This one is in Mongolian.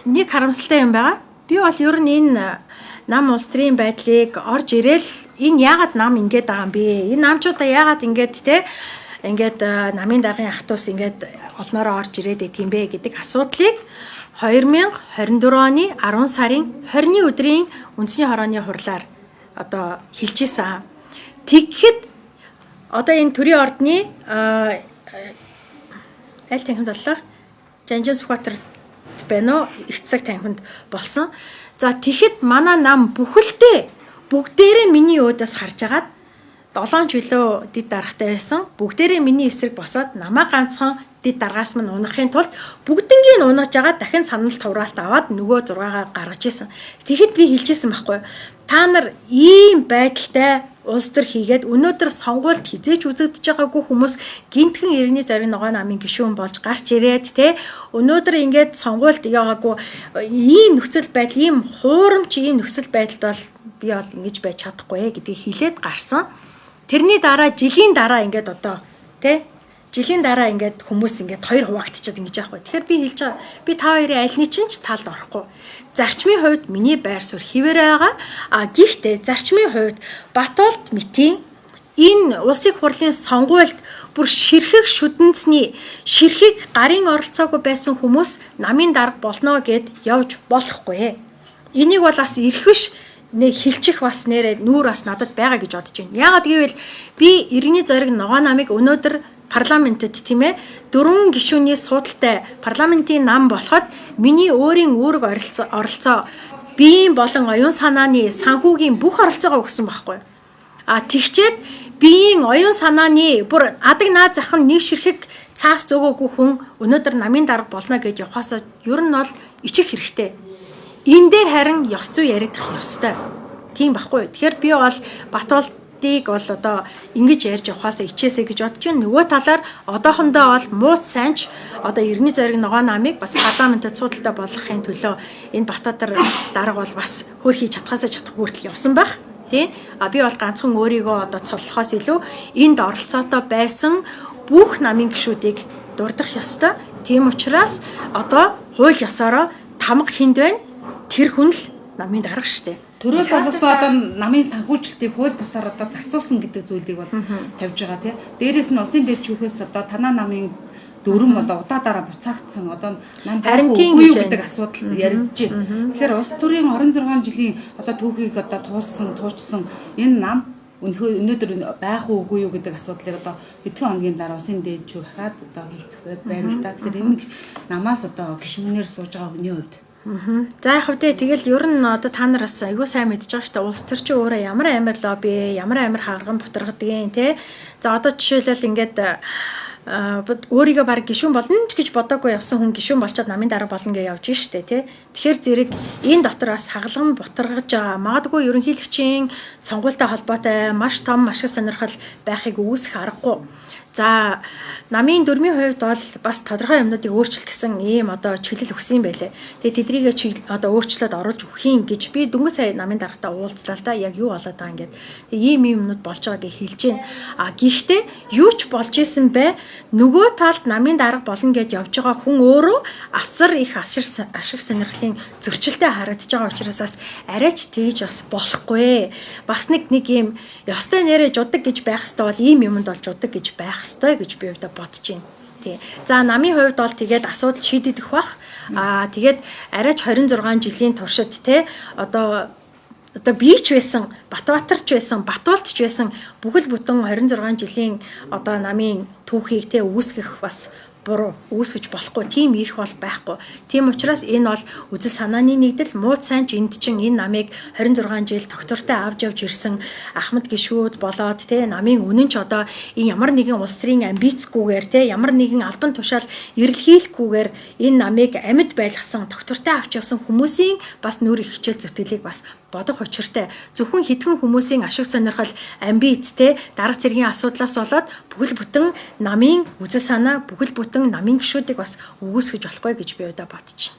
Нэг харамсалтай юм байгаа. Би бол ер нь энэ нам улс төрийн байдлыг орж ирээл энэ яагаад нам ингэж байгаа юм бэ? Энэ намчуудаа яагаад ингэж те ингээд намын даргын ах トゥ ус ингээд олноороо орж ирээд байт юм бэ гэдэг асуудлыг 2024 оны 10 сарын 20-ны өдрийн үндэсний хорооны хурлаар одоо хэлж исэн. Тэгэхэд одоо энэ төрийн ордны аль танхимд боллоо? Жанжин Сүхбаатар байна уу? Их цаг танхимд болсон. За, тэгэхэд манай нам бүхэлдээ бүгдээрээ миний өөдөөс харж агаад 7 ч билүү дид даргатай байсан. Бүгдээрээ миний эсрэг босоод намаа ганцхан дид даргаас мань унахын тулд бүгднгийн унаж байгаа, дахин санал тавраалт аваад нөгөө 6-гаа гаргаж исэн. Тэгэхэд би хэлжсэн байхгүй юу? Та нар ийм байдалтай улс төр хийгээд өнөөдөр сонгуульд хизээч үзэгдэж байгаагүй хүмүүс гинтхэн иргэний зориг ногоон намын гишүүн болж гарч ирээд те өнөөдөр ингээд сонгуульд яваагүй ийм нөхцөл байдал, ийм хуурамч ийм нөхцөл байдалд бол би бол ингэж байж чадахгүй гэдгийг хэлээд гарсан. Тэрний дараа, жилийн дараа ингээд одоо те жилийн дараа ингээд хүмүүс ингээд хоёр хуваагдчихад ингэж яахгүй. Тэгэхээр би хэлж байгаа, би та хоёрын альны чинь ч талд орохгүй. Зарчмын хувьд миний байр суурь хിവэр байгаа. А гэхдээ зарчмын хувьд Батуулд митийн энэ улсын хурлын сонгуульд бүр ширхэг шүдэнцний ширхэг гарын оролцоогүй байсан хүмүүс намын дарга болно гэд явж болохгүй. Энийг бол бас эрх биш, нэг хилчих бас нэрэ нүүр бас надад байгаа гэж бодож байна. Яагаад гэвэл би иргэний зориг ногоон намыг өнөөдөр парламентэд, тийм ээ, дөрвөн гишүүний суудалтай парламентын нам болоход миний өөрийн үүрэг оролцоо, биеийн болон оюун санааны, санхүүгийн бүх оролцоогоо өгсөн байхгүй. А тэгчээд биеийн, оюун санааны бүр адаг наа зах нь нэг ширхэг цаас зөөгөөгүй хүн өнөөдөр намын дарга болно гэж явхаасаа ер нь бол ичих хэрэгтэй. Энэ дээр харин ёс зүй яригдах ёстой. Тийм байхгүй. Тэгэхээр би бол Батуулдыг бол одоо ингэж ярьж явхаасаа ичээсэй гэж бодож байна. Нөгөө талаар одоохондоо бол мууц сайнч одоо иргэний зориг ногоон намыг бас парламентэд суудалтай болгохын төлөө энэ Батбаатар дарга бол бас хөр хийж чадхаасаа чадахгүй хүртэл явсан байх. Тий? А би бол ганцхан өөрийгөө одоо цоллохоос илүү энд оролцоотой байсан бүх намын гишүүдийг дурдах ёстой. Тийм учраас одоо хууль ёсороо тамга хүнд байна? Тэр хүн л намын дарга штэ. Төрөөс олгосон одоо намын санхүүжилтийг хууль бусаар одоо зарцуулсан гэдэг зүйлийг бол тавьж байгаа, тий. Дээрээс нь улсын дэд шүүхээс одоо танаа намын дүрм одоо удаа дараа буцаагдсан, одоо нам байх үгүй юу гэдэг асуудал яригдж байна. Тэгэхээр улс төрийн 26 жилийн одоо түүхийг одоо туулсан, туучсан энэ нам өнөөдөр байх уу, үгүй юу гэдэг асуудлыг одоо хэдхэн хоногийн дараа улсын дээд шүүх хаад одоо хийцэх байна л да. Тэгэхээр энэ намаас одоо гишүүнээр сууж байгаа хүний хувьд За, яг хөө тэгэл ер нь одоо та нар бас айгүй сайн мэдж байгаа шүү дээ. Улс төр чи өөрөө ямар амар лобби, ямар амар хагарган бутаргадаг те. За, одоо жишээлбэл ингээд өөрийгөө баг гишүүн болно ч гэж бодоогүй явсан хүн гишүүн болчоод намын дарга болно гэж явж штэ тий. Тэгэхээр зэрэг энэ дотор бас хагалган бутаргаж байгаа. Магадгүй ерөнхийлөгчийн сонгуультай холбоотой маш том ашиг сонирхол байхыг үүсэх аргагүй. За, намын дүрмийн хувьд бол бас тодорхой юмнуудыг өөрчлөх гэсэн ийм одоо чиглэл өгсөн юм байлээ. Тэгээ тэдрийгээ чиглэл одоо өөрчлөөд оруулж өгөх юм гэж би дөнгөж сая намын даргатай уулзлаа л да. Яг юу болоод байгаа ингээд. Тэгээ ийм ийм юмнууд болж байгаа гэж хэлж байна. А гэхдээ юу ч болж исэн бэ? Нөгөө талд намын дарга болно гэж явж байгаа хүн өөрөө асар их ашиг сонирхлын зөрчилтэй харагдаж байгаа учраас бас арайч тэгж бас болохгүй. Бас нэг нэг ийм ёстой нэрээ жудаг гэж байх хэвээр бол ийм юмд бол жудаг гэж байх ёстой гэж би хувьдаа бодож байна. Тий. За, намын хувьд бол тэгээд асуудал шийдэгдэх бах. Аа, тэгээд арайч 26 жилийн туршид те одоо би ч байсан, Батбаатар ч байсан, Батуулт ч байсан бүхэл бүтэн 26 жилийн одоо намын түүхийг те үүсгэх бас буруу, үүсгэж болохгүй, тийм эрх бол байхгүй. Тийм учраас энэ бол үзэл санааны нэгдэл, мууц сайн ч энд чинь энэ намыг 26 жил доктортой авч явж ирсэн Ахмад гишүүд болоод те намын үнэн ч одоо энэ ямар нэгэн улс төрийн амбицгүйгээр те ямар нэгэн албан тушаал эрэлхийлэхгүйгээр энэ намыг амьд байлгасан, доктортой авч явсан хүмүүсийн бас нүр их хичээл зүтгэлийг бас бодох учиртай. Зөвхөн хэдхэн хүмүүсийн ашиг сонирхол, амбиц те дарга зэргийн асуудлаас болоод бүхэл бүтэн намын үзэл санаа, бүхэл бүтэн намын гишүүдийг бас үгүйсгэж болохгүй гэж би удаа бодож байна.